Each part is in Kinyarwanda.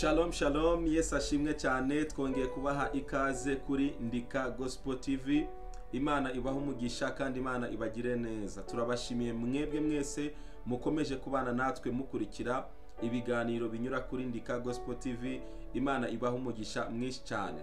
Shalom shalom, Yesu ashimwe cyane. Twongeye kubaha ikaze kuri Ndika Gospel TV. Imana ibaha umugisha kandi Imana ibagire neza. Turabashimiye mwebwe mwese mukomeje kubana natwe mukurikira ibiganiro binyura kuri Ndika Gospel TV. Imana ibaha umugisha mwinshi cyane.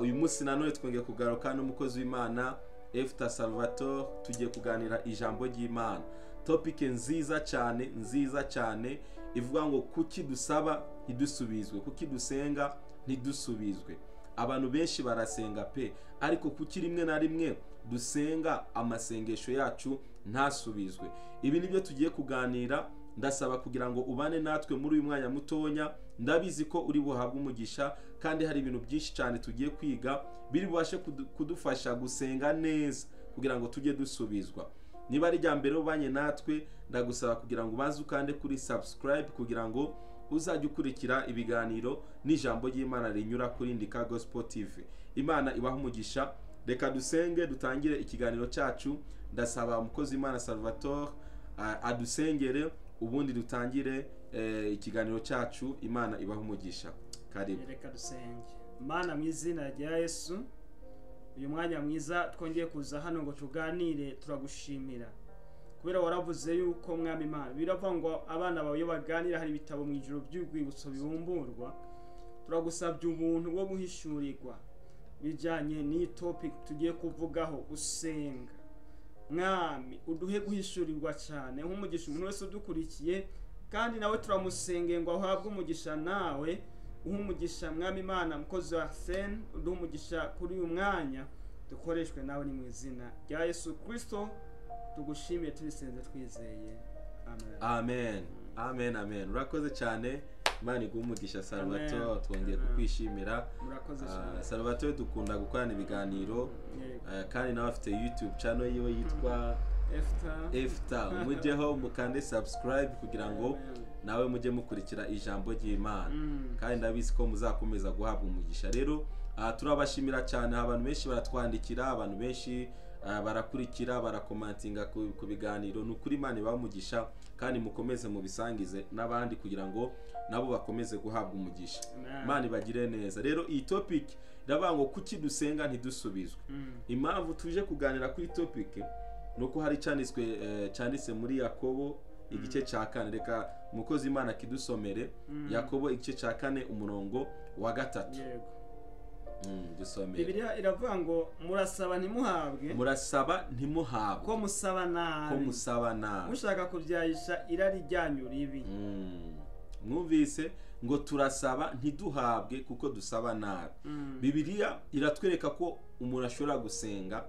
Uyu munsi nanone twongeye kugaruka n'umukozi w'Imana Efta Salvatore, tugiye kuganira ijambo ry'Imana. Topic nziza cyane, nziza cyane, ivuga ngo kuki dusaba ntidusubizwe, kuki dusenga ntidusubizwe. Abantu benshi barasenga pe, ariko kuki rimwe na rimwe dusenga amasengesho yacu ntasubizwe? Ibi nibyo tugiye kuganira. Ndasaba kugira ngo ubane natwe muri uyu mwanya mutonya. Ndabizi ko uri buhabwe umugisha kandi hari ibintu byinshi cyane tugiye kwiga biri bubashe kudufasha gusenga neza kugira ngo tujye dusubizwa. Niba ari mbere ubanye natwe, ndagusaba kugira ngo ubanze ukande kuri subscribe kugira ngo uzajye ukurikira ibiganiro n'ijambo ry'Imana rinyura kuri Ndika Gospel TV. Imana ibaha umugisha. Reka dusenge dutangire ikiganiro cyacu. Ndasaba umukozi w'Imana Salvatore adusengere, ubundi dutangire ikiganiro cyacu. Imana ibaha umugisha. Karibu. Reka dusenge. Mana, mu izina rya Yesu, uyu mwanya mwiza twongeye kuza hano ngo tuganire, turagushimira kubera waravuze yuko, Mwami Imana, biravuga ngo abana bawe iyo baganira hari ibitabo mu ijuru by'urwibutso bibumburwa. Turagusabye ubuntu bwo guhishurirwa bijyanye n'iyi topic tugiye kuvugaho, gusenga. Mwami, uduhe guhishurirwa cyane nk'umugisha umuntu wese udukurikiye, kandi nawe turamusengeye ngo ahabwe umugisha, nawe uhe umugisha, Mwami Imana, mukozi wa Arsene, uduhe umugisha kuri uyu mwanya, dukoreshwe nawe. Ni mu izina rya Yesu Kristo tugushimiye, tubisenze twizeye, amen. Amen, amen, amen. Urakoze cyane, Imana iguhe umugisha, Salvatore. Amen. Twongeye Amen. kukwishimira. Murakoze cyane. Salvatore dukunda gukorana ibiganiro, kandi nawe afite YouTube channel yiwe yitwa Efta. Efta. Mujyeho mukande subscribe kugira ngo Amen. nawe mujye mukurikira ijambo ry'Imana, kandi ndabizi ko muzakomeza guhabwa umugisha. Rero turabashimira cyane. Abantu benshi baratwandikira, abantu benshi barakurikira, barakomantinga ku biganiro. Ni ukuri Imana ibahe umugisha kandi mukomeze mubisangize n'abandi kugira ngo nabo bakomeze guhabwa umugisha. Amen. Imana ibagire neza. Rero iyi topic iravuga ngo kuki dusenga ntidusubizwe. Impamvu tuje kuganira kuri topic ni uko hari cyanditswe, cyanditse muri Yakobo igice cya 4. Reka umukozi Imana kidusomere. Yakobo igice cya 4 umurongo wa 3. Yego. Dusomere. Bibiliya iravuga ngo murasaba ntimuhabwe, Murasaba ntimuhabwe, ko musaba ko nabi, musaba nabi, mushaka kubyayisha irari ryanyu ribi. Mwumvise ngo turasaba ntiduhabwe kuko dusaba nabi. Bibiliya iratwereka ko umuntu ashobora gusenga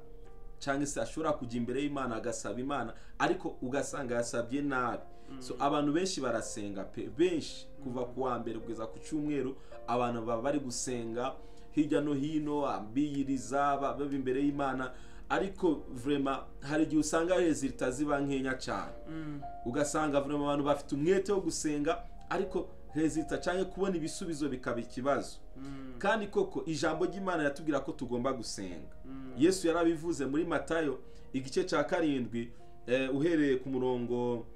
cyangwa se ashobora kujya imbere y'Imana agasaba Imana, ariko ugasanga yasabye nabi. So abantu benshi barasenga pe, benshi, kuva ku wa mbere kugeza ku cyumweru abantu baba bari gusenga hirya no hino, biyiriza, baba imbere y'Imana, ariko vraiment hari igihe usanga résultats ziba nkenya cyane. Ugasanga vraiment abantu bafite umwete wo gusenga, ariko résultat cyangwa kubona ibisubizo bikaba ikibazo. Kandi koko ijambo ry'Imana riratubwira ko tugomba gusenga. Yesu yarabivuze muri Matayo igice cya 7, uhereye ku murongo,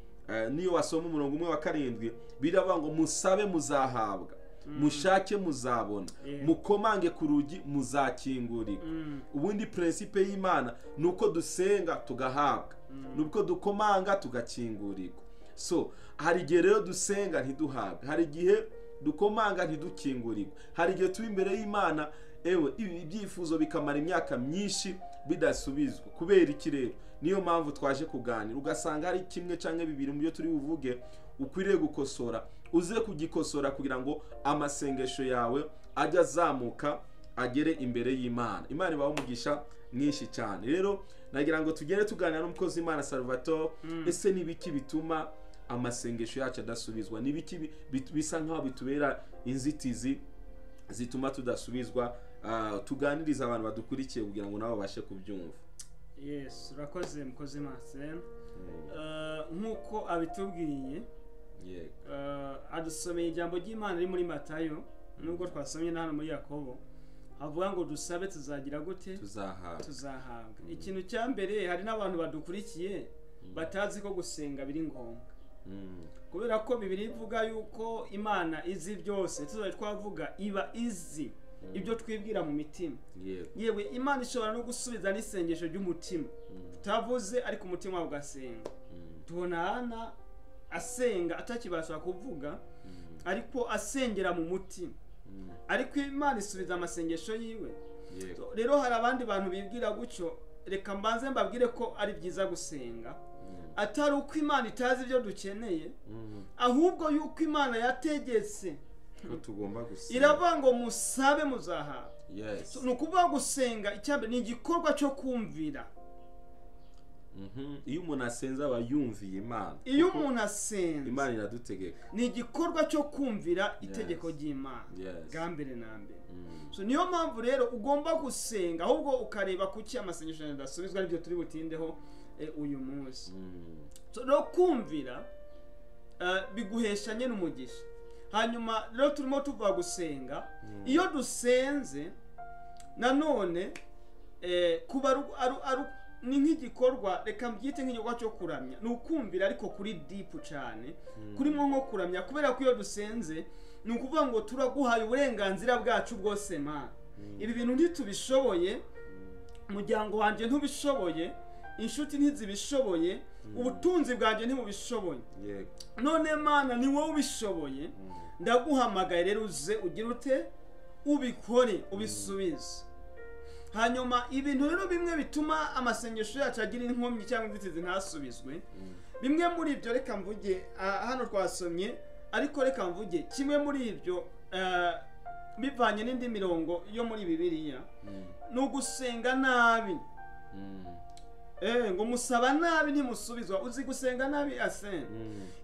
niyo wasoma umurongo umwe wa 7, biravuga ngo musabe muzahabwa, mushake muzabona, mukomange ku rugi muzakingurirwa. Ubundi principe y'Imana ni uko dusenga tugahabwa, ni uko dukomanga tugakingurirwa. So hari igihe rero dusenga ntiduhabwe, hari igihe dukomanga ntidukingurirwe, hari igihe tuba imbere y'Imana, ewe, ibi ibyifuzo bikamara imyaka myinshi bidasubizwa. Kubera iki? Rero niyo mpamvu twaje kuganira. Ugasanga hari kimwe cyangwa bibiri mu byo turi buvuge ukwiriye gukosora, uze kugikosora kugira ngo amasengesho yawe ajye azamuka agere imbere y'Imana. Imana ibahe umugisha mwinshi cyane. Rero nagira ngo tugende tuganira n'umukozi w'Imana Salvatore. Ese ni ibiki bituma amasengesho yacu adasubizwa? Ni ibiki bisa nkaho bitubera inzitizi zituma tudasubizwa? Tuganiriza abantu badukurikiye kugira ngo nabo babashe kubyumva. Yes, urakoze, mukozi Marcel. Nk'uko abitubwiye, adusomeye ijambo ry'Imana riri muri Matayo, nubwo twasomye na hano muri Yakobo, havuga ngo dusabe tuzagira gute? Tuzahabwa. Tuzahabwa. Ikintu cya mbere, hari n'abantu badukurikiye batazi ko gusenga biri ngombwa. Kubera ko Bibiliya ivuga yuko Imana izi byose, tuzajya twavuga iba izi ibyo twibwira mu mitima. Yewe Imana ishobora no gusubiza n'isengesho ry'umutima tutavuze, ariko umutima wawe ugasenga. Tubona Hana asenga atakibasha kuvuga, ariko asengera mu mutima, ariko Imana isubiza amasengesho yiwe. Rero hari abandi bantu bibwira gutyo. Reka mbanze mbabwire ko ari byiza gusenga, atari uko Imana itazi ibyo dukeneye, ahubwo yuko Imana yategetse ko tugomba gusenga. Iravuga ngo musabe muzahabwa. Ni ukuvuga gusenga icyambere ni igikorwa cyo kumvira. Iyo umuntu asenze aba yumviye Imana. Iyo umuntu asenze Imana iradutegeka. Ni igikorwa cyo kumvira itegeko ry'Imana bwa mbere na mbere. So niyo mpamvu rero ugomba gusenga, ahubwo ukareba kuki amasengesho adasubizwa, aribyo turi butindeho uyu munsi. So rero kumvira biguhesha nyine umugisha. Hanyuma rero turimo tuva gusenga. Iyo dusenze nanone kuba ni nk'igikorwa, reka mbyite nk'igikorwa cyo kuramya, ni ukumvira ariko kuri deep cyane, kurimo nko kuramya. Kubera ko iyo dusenze ni ukuvuga ngo turaguhaye uburenganzira bwacu bwose Mana. Ibi bintu ntitubishoboye, umuryango wanjye ntubishoboye, inshuti ntizibishoboye, ubutunzi bwanjye ntibubishoboye. None Mana ni wowe ubishoboye, ndaguhamagaye rero uze ugire ute, ubikore, ubisubize. Hanyuma ibintu rero bimwe bituma amasengesho yacu agira inkomyi cyangwa inzitizi ntasubizwe, bimwe muri ibyo reka mvuge hano twasomye, ariko reka mvuge kimwe muri ibyo bivanye n'indi mirongo yo muri Bibiliya, ni ugusenga nabi. Ngo musaba nabi ntimusubizwa. Uzi gusenga nabi asenga.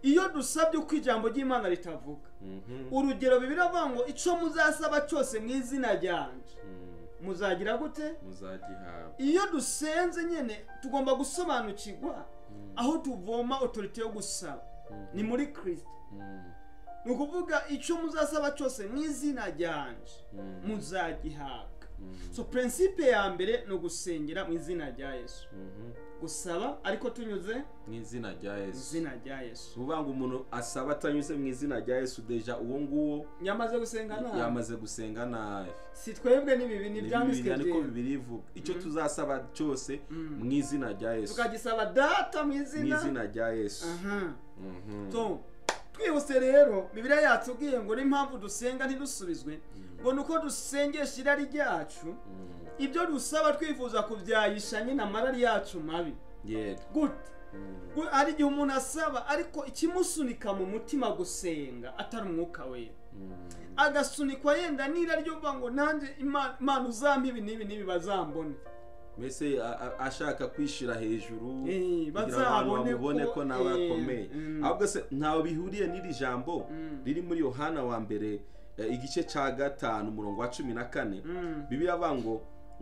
Iyo dusabye uko ijambo ry'Imana ritavuga, urugero Bibiliya ivuga ngo icyo muzasaba cyose mu izina ryanjye muzagira gute? Muzagihabwa. Iyo dusenze nyine tugomba gusobanukirwa aho tuvoma autorité yo gusaba, ni muri Kristo. Ni ukuvuga icyo muzasaba cyose mu izina ryanjye muzagihabwa. So principe ya mbere ni ugusengera mu izina rya Yesu. Gusaba ariko tunyuze mu izina rya Yesu. Izina rya Yesu. Uvuga ngo umuntu asaba atanyuze mu izina rya Yesu, déjà uwo nguwo yamaze gusenga nabi. Yamaze gusenga nabi. Si twebwe n'ibibi, ni byanditswe. Ariko Bibiliya ivuga icyo tuzasaba cyose mu izina rya Yesu. Tukagisaba Data mu izina rya Yesu. So twihuse rero Bibiliya yatubwiye ngo n'impamvu dusenga ntidusubizwe, ngo nuko dusengesha irari ryacu, ibyo dusaba twifuza kubyayisha nyine amarari yacu mabi. Gute? Hari igihe umuntu asaba ariko ikimusunika mu mutima gusenga atari umwuka we, agasunikwa yenda n'irari ryo kuvuga ngo nanjye Imana uzampa ibi n'ibi n'ibi bazambone, mbese ashaka kwishira hejuru bazabone ko nawe akomeye. Ahubwo se ntawe bihuriye n'iri jambo riri muri Yohana wa mbere igice cya 5 umurongo wa 14. Bibiliya ivuga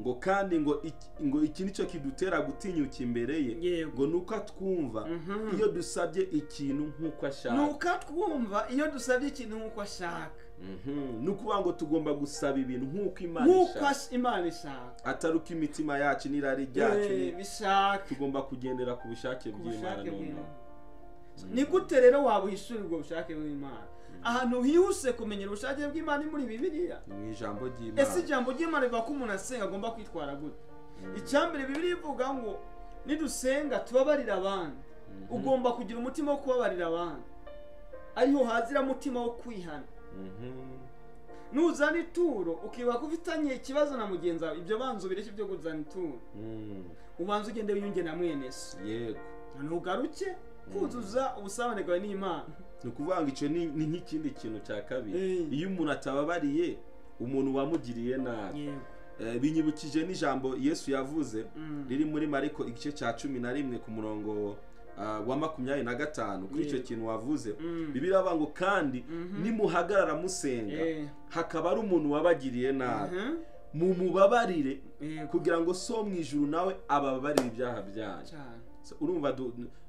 ngo kandi ngo iki nicyo kidutera gutinyuka imbere ye, ngo nuko atwumva iyo dusabye ikintu nkuko ashaka. Nuko atwumva iyo dusabye ikintu nkuko ashaka. Ni ukuvuga ngo tugomba gusaba ibintu nkuko Imana ishaka, atari uko imitima yacu n'irari ryacu bishaka. Tugomba kugendera ku bushake bw'Imana. Ni gute rero wabuhishura ubwo bushake bw'Imana? Ahantu hihuse kumenyera ubushake bw'Imana muri Bibiliya, mu ijambo ry'Imana. Ese ijambo ry'Imana rivuga ko umuntu asenga agomba kwitwara gute? Icyambere Bibiliya ivuga ngo nidusenga tubabarira abandi. Ugomba kugira umutima wo kubabarira abandi, ariho hazira mutima wo kwihana. Nuzana ituro ukibuka ko ufitanye ikibazo na mugenzi wawe, ibyo banza ubireke byo kuzana ituro, ubanza ugende wiyunge na mwene so. Yego, ntugaruke kuzuza ubusabane bwawe n'Imana. Ni ukuvuga ngo icyo ni nk'ikindi kintu cya kabiri. Iyo umuntu atababariye umuntu wamugiriye nabi, binyibukije n'ijambo Yesu yavuze riri muri Mariko igice cya 11 ku murongo wa 25. Kuri icyo kintu wavuze, Bibiliya ivuga ngo kandi nimuhagarara musenga hakaba ari umuntu wabagiriye nabi, mumubabarire kugira ngo so mu ijuru nawe ababarire ibyaha byanyu. Urumva,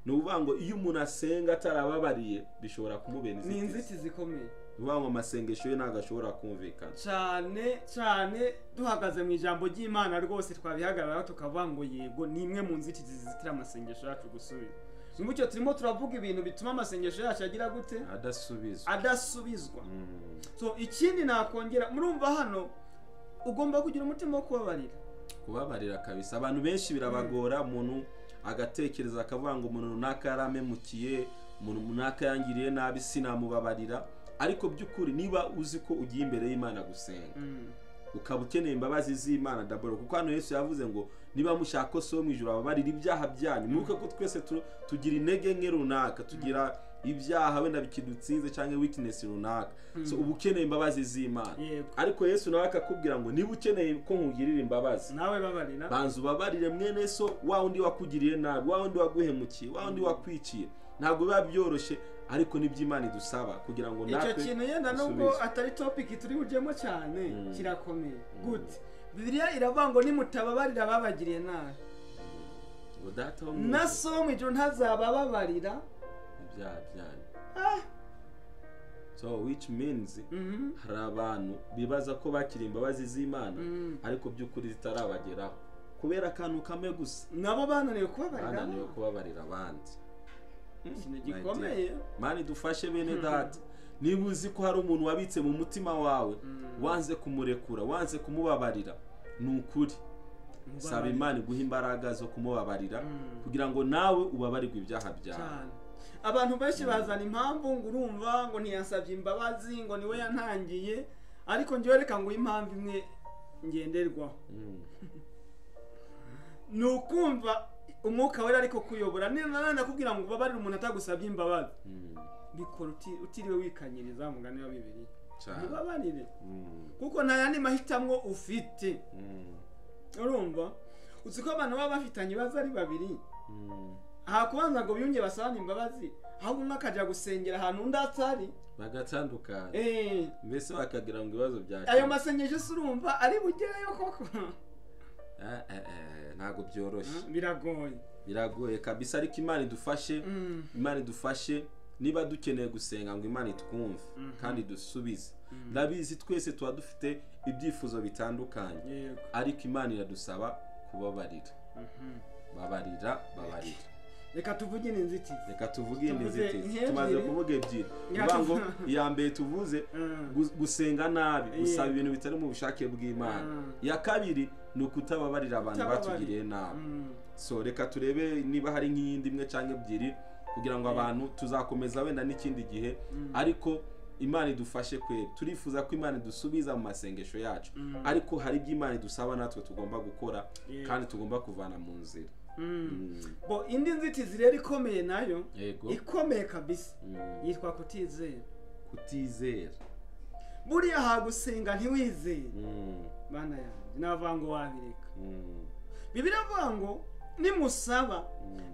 ni ukuvuga ngo iyo umuntu asenga atarababariye bishobora kumubera inzitizi. Ni inzitizi ikomeye. Ni ukuvuga ngo amasengesho ye ntabwo ashobora kumvikana. Cyane cyane duhagaze mu ijambo ry'Imana rwose twabihagararaho tukavuga ngo yego, ni imwe mu nzitizi zizitira amasengesho yacu gusubira. Mwibuke turimo turavuga ibintu bituma amasengesho yacu agira gute? Adasubizwa. So ikindi nakongera, murumva hano ugomba kugira umutima wo kubabarira. Kubabarira kabisa. Abantu benshi birabagora, umuntu agatekereza akavuga ngo umuntu runaka yaramemukiye, umuntu runaka yangiriye nabi, sinamubabarira. Ariko by'ukuri niba uzi ko ugiye imbere y'Imana gusenga, ukaba ukeneye imbabazi z'Imana daboro, kuko hano Yesu yavuze ngo niba mushaka ko so mu ijuru ababarira ibyaha byanyu. Mwibuke ko twese tugira intege nke runaka, tugira ibyaha wenda bikidutsinze cyangwa weakness runaka. So uba ukeneye imbabazi z'Imana. Ariko Yesu nawe akakubwira ngo niba ukeneye ko nkugirira imbabazi, nawe babarira, banza ubabarire mwene so, wa undi wakugiriye nabi, wa undi waguhemukiye, wa undi wakwiciye. Ntabwo biba byoroshye, ariko nibyo Imana idusaba kugira ngo natwe icyo kintu yenda nubwo atari topic turi bujemo cyane, kirakomeye. Gute? Bibiliya iravuga ngo nimutababarira babagiriye nabi, ngo data wo na so mu ijuru ntazabababarira ibyaha byanyu. So which means hari abantu bibaza ko bakira imbabazi z'Imana, ariko by'ukuri zitarabageraho kubera akantu kamwe gusa, nabo bananiwe kubabarira abandi. Ikintu gikomeye. Mani dufashe bene data, niba uzi ko hari umuntu wabitse mu mutima wawe, wanze kumurekura, wanze kumubabarira, ni ukuri saba Imana iguhe imbaraga zo kumubabarira, kugira ngo nawe ubabarirwe ibyaha byawe. Abantu benshi bazana impamvu ngo urumva ngo ntiyasabye imbabazi, ngo niwe yantangiye, ariko njyewe reka ngo impamvu imwe ngenderwaho ni ukumva umwuka wera ariko kuyobora. Niba nakubwira ngo ubabarire umuntu atagusabye imbabazi, bikora utiriwe wikanyiriza mugani wa Bibiliya, mubabarire, kuko nta yandi mahitamwo ufite. Urumva uzi ko abantu baba bafitanye ibibazo ari babiri, aha kubanza ngo biyunge basabane imbabazi, ahubwo umwe akajya gusengera ahantu undi atari, bagatandukana, mbese bakagira ngo ibibazo byacu. Ayo masengesho se urumva ari bugereyo koko? Ntabwo byoroshye, biragoye kabisa. Ariko Imana idufashe, Imana idufashe. Niba dukeneye gusenga ngo Imana itwumve kandi dusubize, ndabizi twese tuba dufite ibyifuzo bitandukanye, ariko Imana iradusaba kubabarira. Babarira. Reka tuvuge inzitizi. Tumaze kuvuga ebyiri. Ngo iya mbere tuvuze gusenga nabi, gusaba ibintu bitari mu bushake bw'Imana. Iya kabiri ni ukutababarira abantu batugiriye nabi. So reka turebe niba hari nk'iyindi imwe cyangwa ebyiri, kugira ngo abantu tuzakomeza wenda n'ikindi gihe. Ariko Imana idufashe kweri. Turifuza ko Imana idusubiza mu masengesho yacu, ariko hari ibyo Imana idusaba natwe tugomba gukora, kandi tugomba kuvana mu nzira. Bo indi nzitizi rero ikomeye nayo, ikomeye kabisa, yitwa kutizera. Kutizera. Buriya hagusenga ntiwizere, bana yanjye navuga ngo wabireka. Bibiliya ivuga ngo nimusaba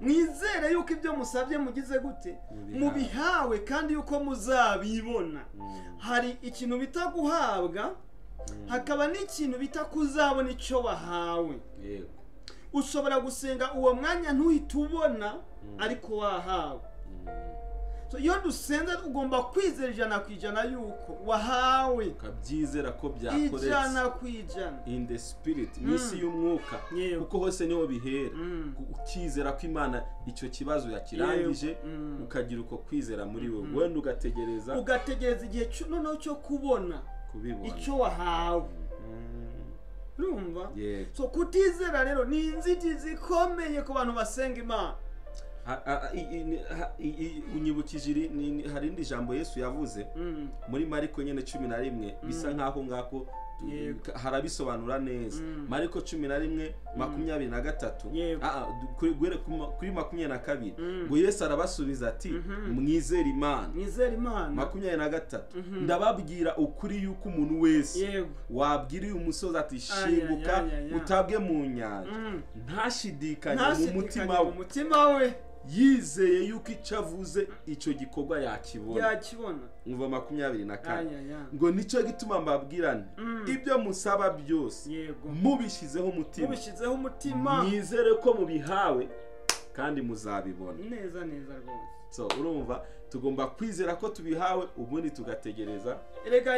mwizere yuko ibyo musabye mugize gute, mubihawe, kandi yuko muzabibona. Hari ikintu bita guhabwa, hakaba n'ikintu bita kuzabona icyo wahawe. Ushobora gusenga uwo mwanya ntuhite ubona, ariko wahawe. So iyo dusenze ugomba kwizera 100% yuko wahawe, ukabyizera ko byakoretse 100% in the spirit, misi y'umwuka, kuko hose niho bihera. Ukizera ko Imana icyo kibazo yakirangije, ukagira uko kwizera muri wewe, wenda ugategereza igihe noneho cyo kubona icyo wahawe. Urumva? So kutizera rero ni inzitizi ikomeye ku bantu basenga Imana. Unyibukije hari indi jambo Yesu yavuze muri Mariko nyene 11, bisa nkaho ngako harabisobanura neza. Mariko 11:23 kuri 22, ngo Yesu arabasubiza ati mwizere Imana. 23, ndababwira ukuri yuko umuntu wese wabwira uyu musozi ati shinguka utabwe mu nyanja, ntashidikanye mu mutima we, yizeye yuko icyo avuze icyo gikorwa yakibona. Umva 24, ngo nicyo gituma mbabwirane ibyo musaba byose mubishyizeho umutima, mwizere ko mubihawe kandi muzabibona. Neza rwose. So urumva tugomba kwizera ko tubihawe, ubundi tugategereza. Erega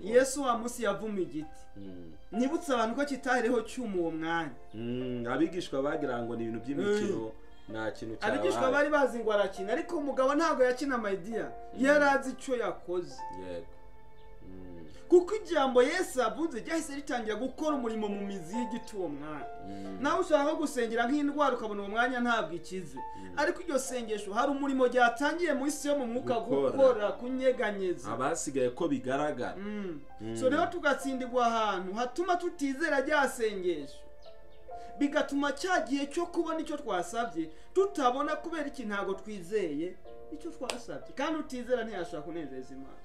Yesu wa munsi yavuma igiti. Nibutse abantu ko kitahereho cyuma uwo mwanya. Abigishwa bagira ngo ni ibintu by'imikino, Nta kintu cyabaye. Abigishwa bari bazi ngo arakina, ariko umugabo ntabwo yakina my dear, yari azi icyo yakoze. Yego. Kuko ijambo Yesu avuze ryahise ritangira gukora umurimo mu mizi y'igiti uwo mwanya. Nawe ushaka gusengera nk'indwara ukabona uwo mwanya ntabwo ikize, ariko iryo sengesho hari umurimo ryatangiye mu isi yo mu mwuka gukora, kunyeganyeza abasigaye ko bigaragara. So rero tugatsindirwa ahantu hatuma tutizera rya sengesho, bigatuma cya gihe cyo kubona icyo twasabye tutabona, kubera iki? Ntabwo twizeye icyo twasabye, kandi utizera ntiyashobora kunezeza Imana.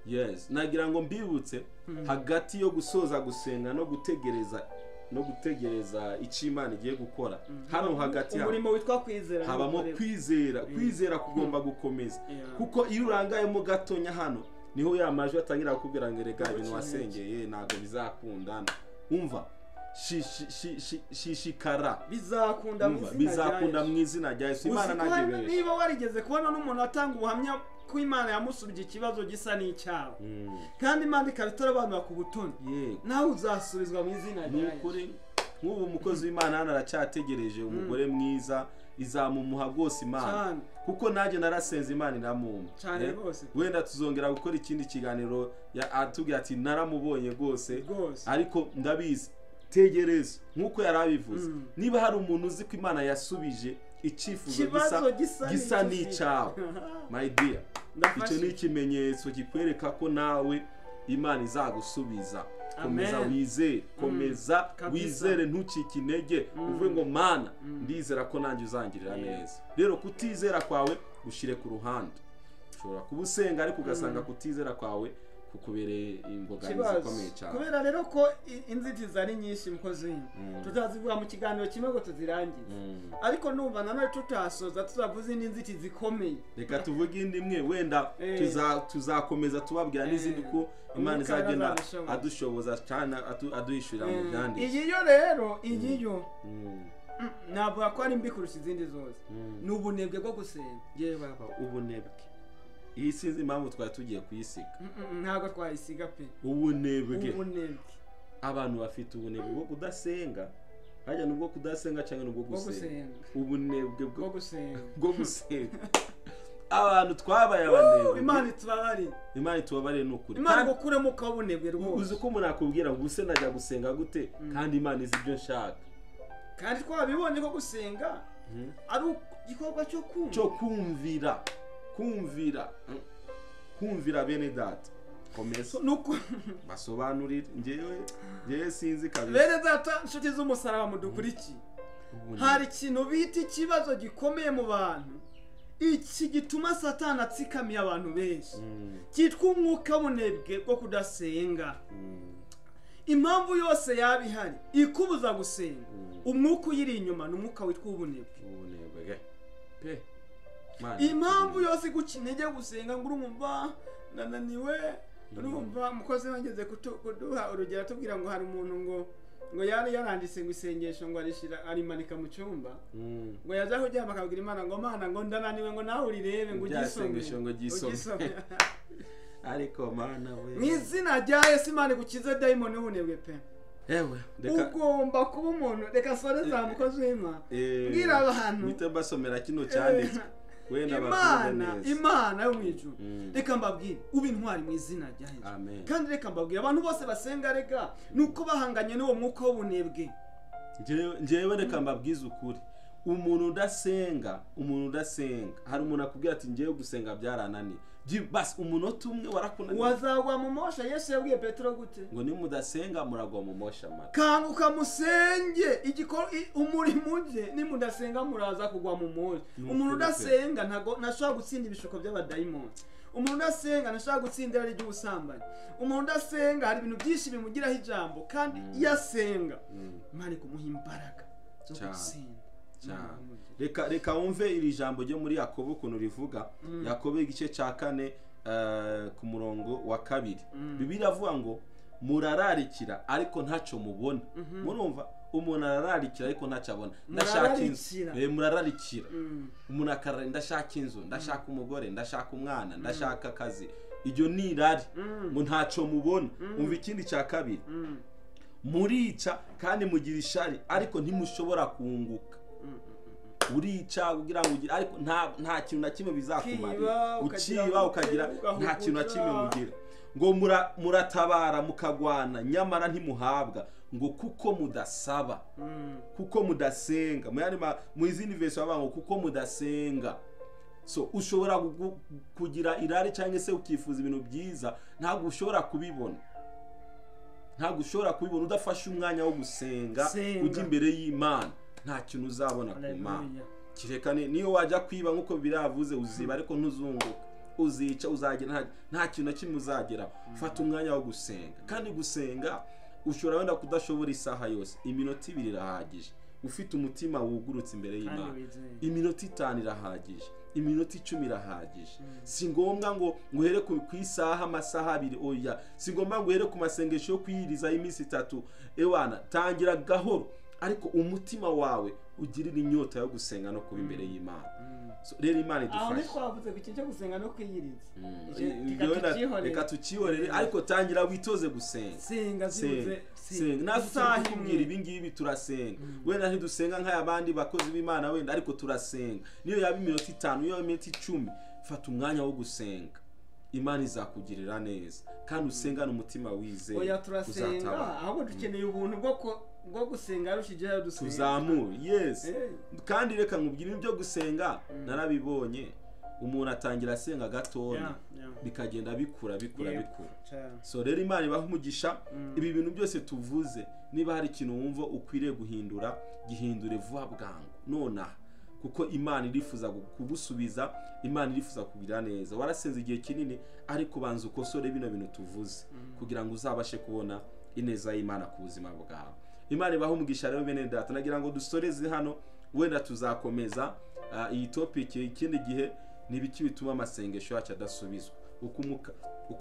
Yes, nagira ngo mbibutse hagati yo gusoza gusenga no gutegereza icyo Imana igiye gukora, hano hagati umurimo witwa kwizera, habamo kwizera. Kwizera kugomba gukomeza, kuko iyo urangayemo gatonya hano niho ya majwi atangira kukubwira ngo erega ibintu wasengeye ntabwo bizakundana. Umva, shishikara, bizakunda mu izina rya Yesu. Imana ntabwo niba warigeze kubona n'umuntu atanga ubuhamya ko Imana yamusubije ikibazo gisa n'icyawe, kandi Imana ikaba itarabanura ku butoni, nawe uzasubizwa mu izina rya Yesu. Nk'ubu umukozi w'Imana hano aracyategereje umugore mwiza, izamumuha rwose Imana, kuko nanjye narasenze Imana iramumpa. Wenda tuzongera gukora ikindi kiganiro atubwira ati naramubonye rwose, ariko ndabizi, tegereza nk'uko yari abivuze. Niba hari umuntu uzi ko Imana yasubije icyifuzo gisa n'icyawe, my dear, icyo ni ikimenyetso kikwereka ko nawe Imana izagusubiza. Komeza wizere, komeza wizere, ntucike intege, uvuge ngo Mana ndizera ko nanjye uzangirira neza. Rero kutizera kwawe ushyire ku ruhande. Ushobora kuba usenga ariko ugasanga kutizera kwawe kukubereye imbogamizi ikomeye cyane. Kubera rero ko inzitizi ari nyinshi mukozi, tutazivuga mu kiganiro kimwe ngo tuzirangize, ariko numva nanone tutasoza tuzavuze indi nzitizi ikomeye. Reka tuvuge indi imwe, wenda tuzakomeza tubabwira n'izindi ko Imana izagenda adushoboza cyane, aduhishurira mu byanditswe. Iyi yo rero, iyi yo navuga ko ari mbi kurusha izindi zose, ni ubunebwe bwo gusenga. Yewe baba, ubunebwe. Iyi sinzi impamvu twari tugiye kuyisiga. Ntabwo twayisiga pe. Ubunebwe. Abantu bafite ubunebwe bwo kudasenga. Hajya nubwo kudasenga cyangwa nubwo gusenga. Ubunebwe bwo gusenga. Bwo gusenga. Abantu twabaye abanebwe. Imana itubabarire. Imana itubabarire nukuri. Imana igukuremo kabunebwe rwose. Uzi ko umuntu akubwira ngo use najya gusenga gute kandi Imana izi ibyo nshaka. Kandi twabibonye ko gusenga ari igikorwa cyo kumva. Cyo kumvira. Kumvira bene data. Komeza nuko basobanurire. Njyewe sinzi kabisa. Bene data, inshuti z'umusaraba mudukurikiye, hari ikintu bita ikibazo gikomeye mu bantu, iki gituma Satani atsikamiye abantu benshi, cyitwa umwuka w'ubunebwe bwo kudasenga. Impamvu yose yaba ihari ikubuza gusenga, umwuka uyiri inyuma ni umwuka witwa ubunebwe. Pe impamvu yose iguca intege gusenga ngo urumva nananiwe, urumva umukozi wangeze kuduha urugero atubwira ngo hari umuntu ngo yari yaranditse ngo isengesho ngo arishira arimanika mu cyumba, ngo yaza kuryama akabwira Imana ngo Mana ngo ndananiwe ngo nawe urirebe ngo ugisome. Ariko Mana we, mu izina rya Yesu Imana igukize dayimoni y'ubunebwe pe. Ewe, ugomba kuba umuntu. Reka sore za mukozi w'Imana, mbwira abantu mpite mbasomera kino cyanditswe. Imana yo mu ijuru, reka mbabwire ube intwari mu izina rya Yesu. Kandi reka mbabwire abantu bose basenga, reka nuko bahanganye n'uwo mwuka w'ubunebwe. Njyewe reka mbabwize ukuri, umuntu udasenga hari umuntu akubwira ati ngiye gusenga byarananiye, basi umunota umwe warakunaniye wazagwa mu mosha. Yesu yabwiye Petero gute? Ngo nimudasenga muragwa mu mosha. Mara kanguka musenge, umurimo uje, nimudasenga muraza kugwa mu mosha. Umuntu udasenga ntago ntashobora gutsinda ibishuko by'abadayimoni. Umuntu udasenga ntashobora gutsinda irari ry'ubusambanyi. Umuntu udasenga hari ibintu byinshi bimugiraho ijambo, kandi iyo asenga Imana ikumuha imbaraga zo gutsinda. Reka wumve iri jambo ryo muri Yakobo ukuntu rivuga. Yakobo igice cya 4 ku murongo wa 2. Bibiliya iravuga ngo murararikira ariko ntacyo mubona. Murumva, umuntu arararikira ariko ntacyo abona. Ndashaka inzu, murararikira. Umuntu akarara, ndashaka inzu, ndashaka umugore, ndashaka umwana, ndashaka akazi. Iryo ni irari, ngo ntacyo mubona. Umva ikindi cya 2, murica kandi mugira ishari ariko ntimushobora kunguka. Urica kugira ngo ugire, ariko nta kintu na kimwe bizakumarira. Ukiba ukagira, nta kintu na kimwe mugira. Ngo muratabara mukagwana, nyamara ntimuhabwa, ngo kuko mudasaba, kuko mudasenga. Mu izindi verse bavuga ngo kuko mudasenga. So ushobora kugira irari cyangwa se ukifuza ibintu byiza, ntabwo ushobora kubibona. Ntabwo ushobora kubibona udafashe umwanya wo gusenga, ujya imbere y'Imana, nta kintu uzabona ku Mana. Kireka niyo wajya kwiba nk'uko biravuze, uziba ariko ntuzunguka, uzica, uzagera, nta kintu na kimwe uzagera. Fata umwanya wo gusenga. Kandi gusenga ushobora wenda kudashobora isaha yose, iminota 2 irahagije. Ufite umutima wugurutse imbere y'Imana, iminota 5 irahagije, iminota 10 irahagije. Si ngombwa ngo uhere ku isaha, amasaha 2, oya. Si ngombwa ngo uhere ku masengesho yo kwiyiriza y'iminsi 3. Ewana, tangira gahoro, ariko umutima wawe ugirira inyota yo gusenga no kuba imbere y'Imana. So rero Imana idufashe. Aho twavuze ku kintu cyo gusenga no kwiyiriza, reka tukihorere, ariko tangira witoze gusenga. Senga zibuze, senga. Natwe tukubwira ibi ngibi turasenga. Wenda ntidusenga nk'ayabandi bakozi b'Imana wenda, ariko turasenga. Niyo yaba iminota 5, niyo yaba iminota 10, fata umwanya wo gusenga. Imana izakugirira neza, kandi usengane umutima wizeye. Oya, turasenga, ahubwo dukeneye ubuntu bwo gusenga arushijeho ayo dusenga. Tuzamure, yes. Kandi reka nkubwire, ibyo gusenga narabibonye, umuntu atangira asenga gatoya, bikagenda bikura bikura bikura. So rero Imana ibahe umugisha. Ibi bintu byose tuvuze, niba hari ikintu wumva ukwiriye guhindura, gihindure vuba bwangu nonaha, kuko Imana irifuza kugusubiza, Imana irifuza kugira neza. Warasenze igihe kinini, ariko banza ukosore bino bintu tuvuze, kugira ngo uzabashe kubona ineza y'Imana ku buzima bwawe. Imana ibahe umugisha rero bene data. Nagira ngo dusoreze hano, wenda tuzakomeza iyi topic ikindi gihe. Ni ibiki bituma amasengesho yacu adasubizwa, uko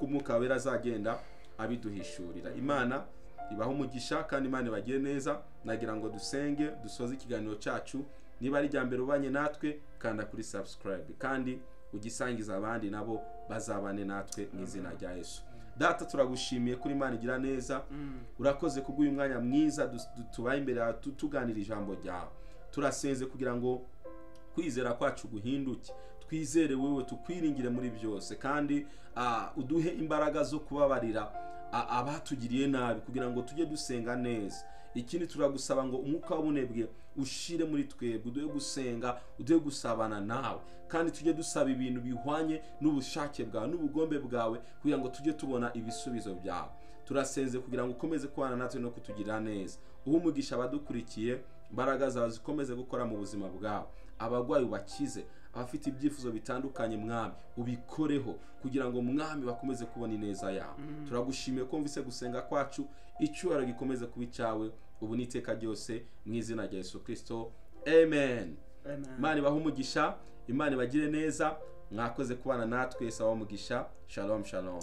Umwuka Wera azagenda abiduhishurira. Imana ibahe umugisha kandi Imana ibagire neza. Nagira ngo dusenge dusoze ikiganiro cyacu. Niba ari irya mbere ubanye natwe, kanda kuri subscribe, kandi ugisangiza abandi nabo bazabane natwe mu izina rya Yesu. Data, turagushimiye kuri Imana igira neza. Urakoze kubw'uyu mwanya mwiza tubaye imbere yawe tuganira ijambo ryawe. Turasenze kugira ngo kwizera kwacu guhinduke, twizere wewe, tukwiringire muri byose, kandi uduhe imbaraga zo kubabarira abatugiriye nabi, kugira ngo tujye dusenga neza. Ikindi turagusaba ngo umwuka w'ubunebwe ushire muri twebwe, uduhe gusenga, uduhe gusabana nawe, kandi tujye dusaba ibintu bihwanye n'ubushake bwawe n'ubugombe bwawe, kugira ngo tujye tubona ibisubizo byawe. Turasenze kugira ngo ukomeze kubana natwe no kutugirira neza. Uhe umugisha abadukurikiye, imbaraga zawe zikomeze gukora mu buzima bwawe. Abarwayi ubakize, abafite ibyifuzo bitandukanye Mwami ubikoreho, kugira ngo Mwami bakomeze kubona ineza yawe. Turagushimiye ko mvise gusenga kwacu, icyubahiro gikomeze kuba icyawe ubu n'iteka ryose, mu izina rya Yesu Kristo, amen. Imana ibahe umugisha, Imana ibagire neza. Mwakoze kubana natwe, sawa umugisha. Shalom, shalom.